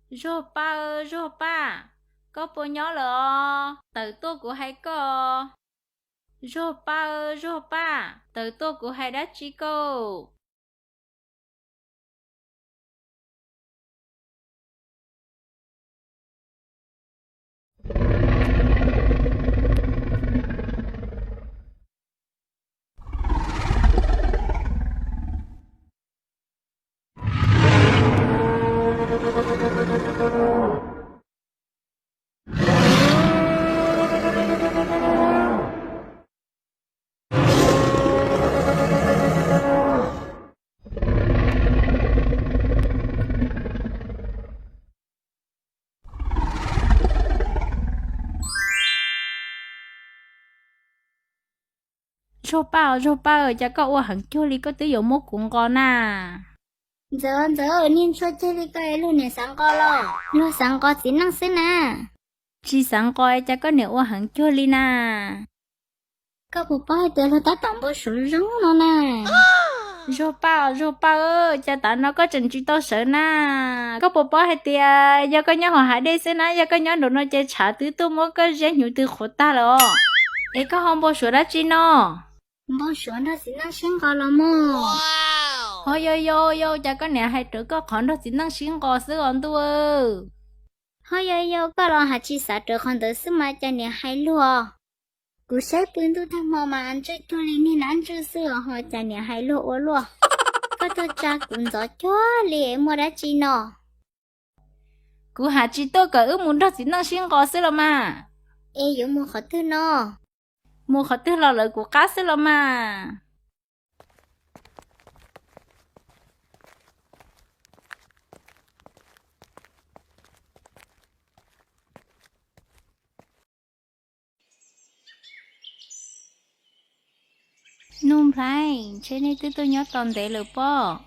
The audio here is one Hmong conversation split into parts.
Zuag Paj, Zuag Paj, koj puas nyob lawm os? Tawm tuaj kuv hais koj. Zuag Paj, Zuag Paj, tawm tuaj kuv hais dab tsi koj? Zuag Paj, Zuag Paj, cas koj ua heev cuag li koj twb yuav muab kuv nqos na? Ntxawm, Ntxawm, niag ntsuag cuag li koj es luag niam xav nqos los? Luag xav nqos txiv neej xwb na. Tsis xav nqos cas koj niam ua heev cuag li na? Koj puas paub hais tias luag tab tom npau suav zoo no na? Zuag Paj, Zuag Paj, cas tav no koj tseem tsis tau sawv na? Koj puas paub hais tias yog koj nyob hauv hav dej xwb na, yog koj nyob nraum no ces tshav twb tuaj muab koj ziab hnyuv twb qhuav tag lawm os. Es koj ho npau suav dab tsi no? Npau suav nrog txiv neej sib nqos los mog. Ho yau yau yau, cas koj niam hais rau koj qhov nrog txiv neej sib nqos xwb os ntuj. Ho yau yau, koj los hais tsis xav rau qhov ntawd xwb mas cas niam hais luag. Kuv saib pw ntuj tag hmo mas ntswj cuag li niag nab ntswj xwb os, ho cas niam hais luag ua luaj. Koj tuaj tsa kuv ntxov cuag li, muaj dab tsi no? Kuv hais tsis tuaj kom wb mus nrog txiv neej sib nqos xwb los mas. Es yuav mus qhov twg no? Mus qhov twg los lawv kuv qab xwb los mas. Nuj Nplhaib, ntshe nej twb tuaj nyob tau ntev lawm pob?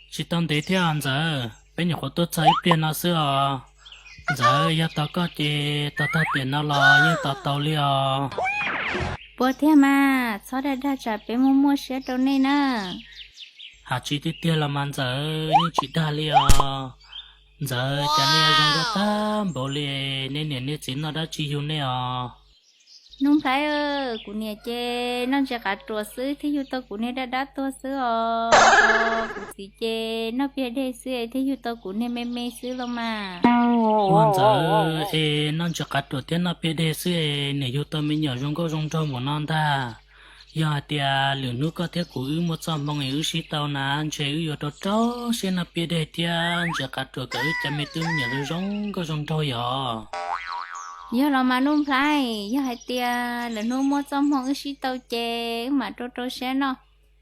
Tsis tau ntev thiab Ntxawm, peb nyuam qhuav tuaj txog ib pliag no xwb os. Ntxawm, yog tos koj ces tos tag tiam no los yeej tos tau li os. Puas tiag mas, txhob dag dag tsam peb muaj muaj siab rau nej na. Hais tsis tiag tiag los mas Ntxawm, yeej tsis dag li os. Ntxawm, cas nej zoo nkauj tag npaum li, nej niam nej txiv noj dab tsi yug nej os? Nuj Nplhaib, kuv niam ces noj ntses qav ruam xwb thiaj yug tau kuv niag dab dab tuag xwb os. Kuv txiv ces noj piag dej xwb thiaj yug tau kuv niag me me xwb los mas. Ua Ntxawm, es noj ntses qav ruam thiab noj piag dej xwb es niam yug tau me nyuam zoo nkauj zoo nraug npaum no ntag. Yog hais tias lwm hnub koj thiab kuv wb muaj txoj hmoo es wb sib tau na, ntshe wb yuav rau rau siab noj piag dej thiab ntses qav ruam kom wb cov me tub me nyuam zoo zoo nkauj zoo nraug yom. Yog los mas Nuj Nplhaib, yog hais tias lwm hnub muaj txoj hmoo wb sib tau ces wb mam rau rau siab noj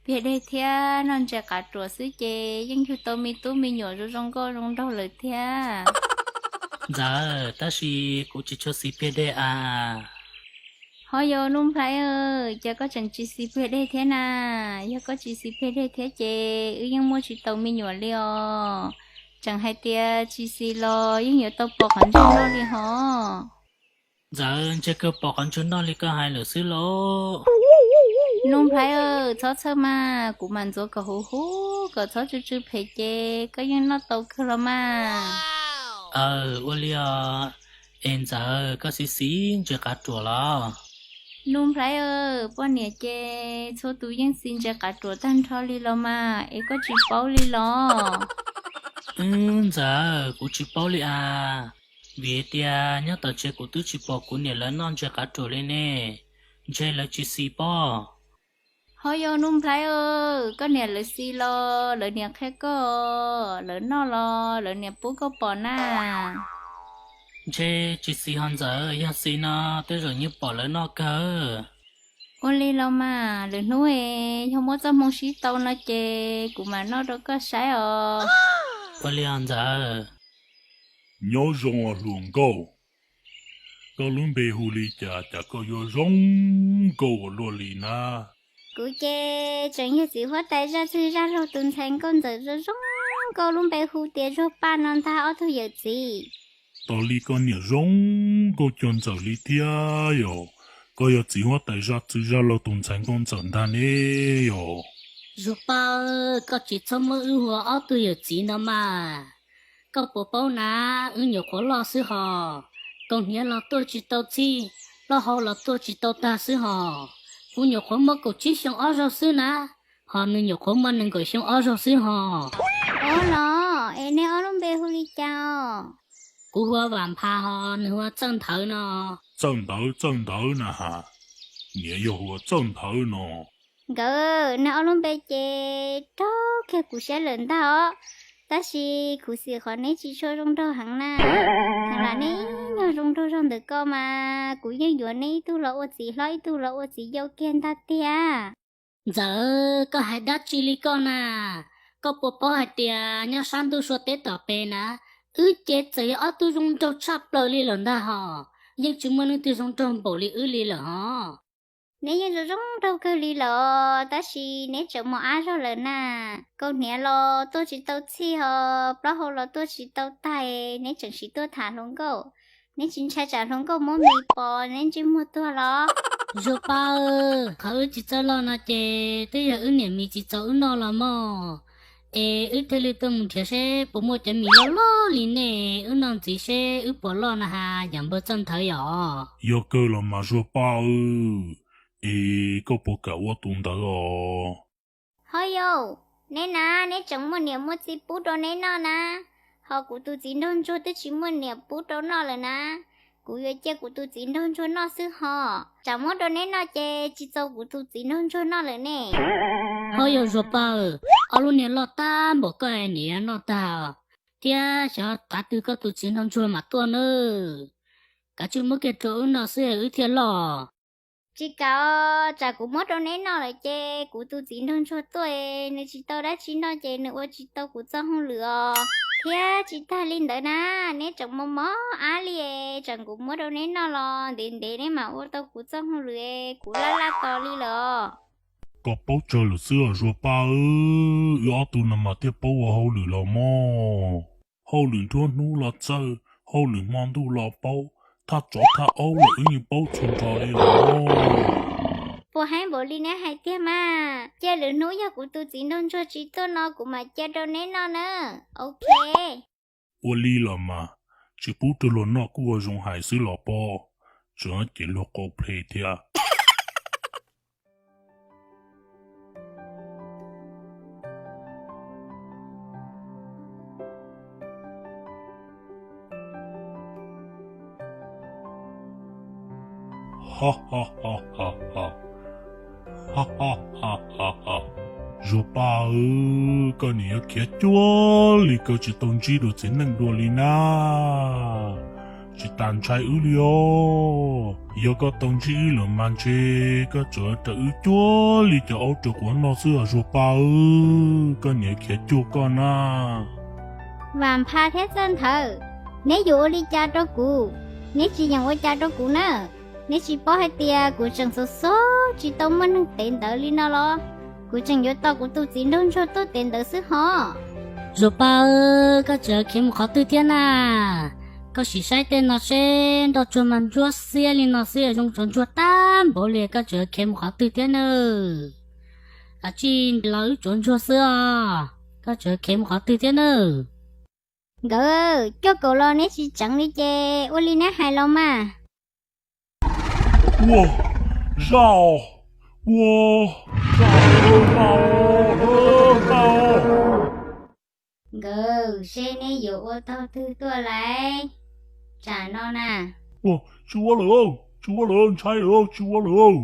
piag dej thiab noj ntses qav ruam xwb ces yeej yug tau me tub me nyuam zoo zoo nkauj zoo nraug lawm thiab. Ntxawm, tab sis kuv tsis tshua xis piag dej as. Ho yog Nuj Nplhaib, cas koj tseem tsis xis piag dej thiab na? Yog koj tsis xis piag dej thiab ces wb yeej muaj tsis tau me nyuam li os. Tseem hais tias tsis xis los yeej yuav tau pom qhov ntswg noj li hos. Ntxawm, ntshe kawg pom qhov ntswg noj li koj hais lawm xwb lauj. Nuj Nplhaib, txhob txhawj mas, kuv mam ntxuav kom huv huv kom txhob tsw tsw phem ces koj yeej noj tau kawg los mas. Aw, ua li os. Es Ntxawm, koj xis xis ntses qav ruam los? Nuj Nplhaib, poj niam ces txhua tus yeej xis ntses qav ruam tag nrho li los mas, es koj tsis paub li los? Wb Ntxawm, kuv tsis paub li as, vim tias nyob tom tsev kuv twb tsis pom kuv niam lawv noj ntses qav ruam li ne, ntshe lawv tsis xis pob. Ho yog Nuj Nplhaib, koj niam lawv xis los lawv niam qhia koj, lawv noj los lawv niam pub koj pom na. Ntshe tsis xis ho Ntxawm, yog xis no tej zaum yeej pom lawv noj kawg. Ua li los mas, lwm hnub es yog muaj txoj hmoo sib tau no ces kuv mam noj rau koj saib os. Ua li os Ntxawm. Nyob zoo os hluas nkauj. Koj lub npe hu li cas, cas koj yuav zoo nkauj ua luaj li na? Kuv ces tseem yog txiv huab tais zaj txwg zaj laug tus ntxhais nkauj ntxawm zoo zoo nkauj, lub npe hu tias Zuag Paj no ntag ob tug yawm txiv. Tos li koj niam zoo nkauj cuag Ntxawm li thiab yom? Koj yog txiv huab tais zaj txwg zaj laug tus ntxhais nkauj ntxawm ntag ne yom? Zuag Paj, koj tsis txhob muab wb hu ua ob tug yawm txiv no mas. Koj puas paub na, wb nyuam qhuav loj xwb hos, kaus hniav los tuaj tsis tau txhij, plaub hau los tuaj tsis tau tag xwb hos. Kuv nyuam qhuav muaj kaum tsib xyoo ob zaug xwb na, hos nws nyuam qhuav muaj nees nkaum xyoo ob zaug xwb hos. Ov los, es neb ob lub npe hu li cas os? Kuv hu ua Vam Nphas hos nws hu ua Txawj Nthawv no. Txawj Ntawv, Txawj Ntawv na has, niam yog hu ua Txawj Nthawv no. Nkawd, neb ob lub npe ces raug kiag kuv siab lawm ntag os. Tab sis khuv xim qhov neb tsis tshua zoo nraug heev na. Thaum lam neb nyuag zoo nraug zog ntawm koj mas kuv yeej yuav neb ib tug los ua txiv hlob ib tug los ua txiv yau kiag ntag tiag. Ntxawm, koj hais dab tsi li koj na? Koj puas paub hais tias nyob sab ntuj sua teb tom pem na, wb ces txawm yog ob tug zoo nraug tshaj plaws li lawm ntag hos, yeej tsis muaj leej twg zoo nraug npaum li wb li lawm hos. Neb yeej zoo zoo nraug kawg li lawm os, tab sis neb tseem mos ab zog lawm na. Kaus hniav los tuaj tsis tau txhij hos plaub hau los tuaj tsis tau tag, neb tseem siv tuaj tham hluas nkauj. Neb tsis ntshai tsam hluas nkauj muab mis pom neb ntsej muag tuag los? Zuag Paj, qhov wb tsis txawj loj no ces twb yog wb niam mis tsis txaus wb noj los mog. Es wb thiaj li tuaj mus nrhiav seb puas muaj cov mis loj loj li nej wb noj ntxiv seb wb puas loj na has yam npawg Txawj Nthawv yom. Yog kawg los mas Zuag Paj, es koj puas kam ua tus ntawd os? Ho yau, neb na, neb tseem muaj niam muaj txiv pub rau neb noj na, ho kuv tus txiv nraug ntsuag twb tsis muaj niam pub rau noj lawm na. Kuv yuav cia kuv tus txiv nraug ntsuag noj xwb hos, tsam muab rau neb noj ces tsis txaus kuv tus txiv nraug ntsuag noj lawm ne. Ho yau Zuag Paj, ob lub niag loj tag npaum koj niam noj tag thiab, xyov qav twg koj tus txiv nraug ntsuag mam tuaj nawb. Kav tsij muab kiag rau wb noj xwb wb thiaj loj. Tsis kam, tsam kuv muab rau neb noj lawm ces kuv tus txiv nraug ntsuag tuaj, nws tsis tau dab tsi noj ces nws ua tsis tau kuv txoj hauj lwm os. Thiab tsis tag li ntawd na, neb tseem mos mos ab li, tsam kuv muab rau neb noj los ntev ntev neb mam ua tau kuv txoj hauj lwm, kuv laj laj tos li lawm os. Koj paub tsawg lawm xwb os Zuag Paj, wb ob tug no mas thiaj paub ua hauj lwm los mog. Hauj lwm nruab hnub los txawj, hauj lwm hmo ntuj los paub, thaj tsov thaj aub los wb yeej paub txhua nrho li los. Puas heev npaum li neb hais tiag mas. Cia lwm hnub yog kuv tus txiv nraug ntsuag tsis tuaj no kuv mam cia rau neb noj na. Ok. Ua li los mas, tsis pub rau luag noj kuj ua zoo hais xwb los pob, tseem ces luag qau ple thiab. Zuag Paj, koj niam yuav khiav cuag li koj tsis tau ntsib dua txiv neej dua li na. Tsis tas ntshai wb li os. Yog koj tau ntsib wb lawm mas ntshe koj tseem raws wb cuag li cov aub raws quav noj xwb os Zuag Paj, koj niam khiav cuag koj na. Vam Nphas thiab Txawj Nthawv, neb yuav ua li cas rau kuv? Neb tsis yeem ua cas rau kuv na. Neb tsis paub hais tias kuv tseem xov xov tsis tau muaj neeg tev ntawv li no los? Kuv tseem yuav tos kuv tus txiv nraug ntsuag tuaj tev ntawv xwb hos. Zuag Paj, koj tseem khiav mus qhov twg thiab na? Koj sim saib tej no seb, nroj tsuag mas ntsuab xiab li no xwb zoo tsuav ntsuag tag npaum li, koj tseem khiav mus qhov twg thiab na? Kav tsij los wb tsuav ntsuag xwb os, koj tseem khiav mus qhov twg thiab na? Nkawd, cuaj kaum los neb tsis tseev li ces ua li neb hais los mas. Ua, zaj, ua, zaj, zaj. Nkawd, seb neb yuav ua tog twg tuaj lawm tsam no na? Ua, tsis ua lawm, tsis ua lawm, ntshai lawm, tsis ua lawm.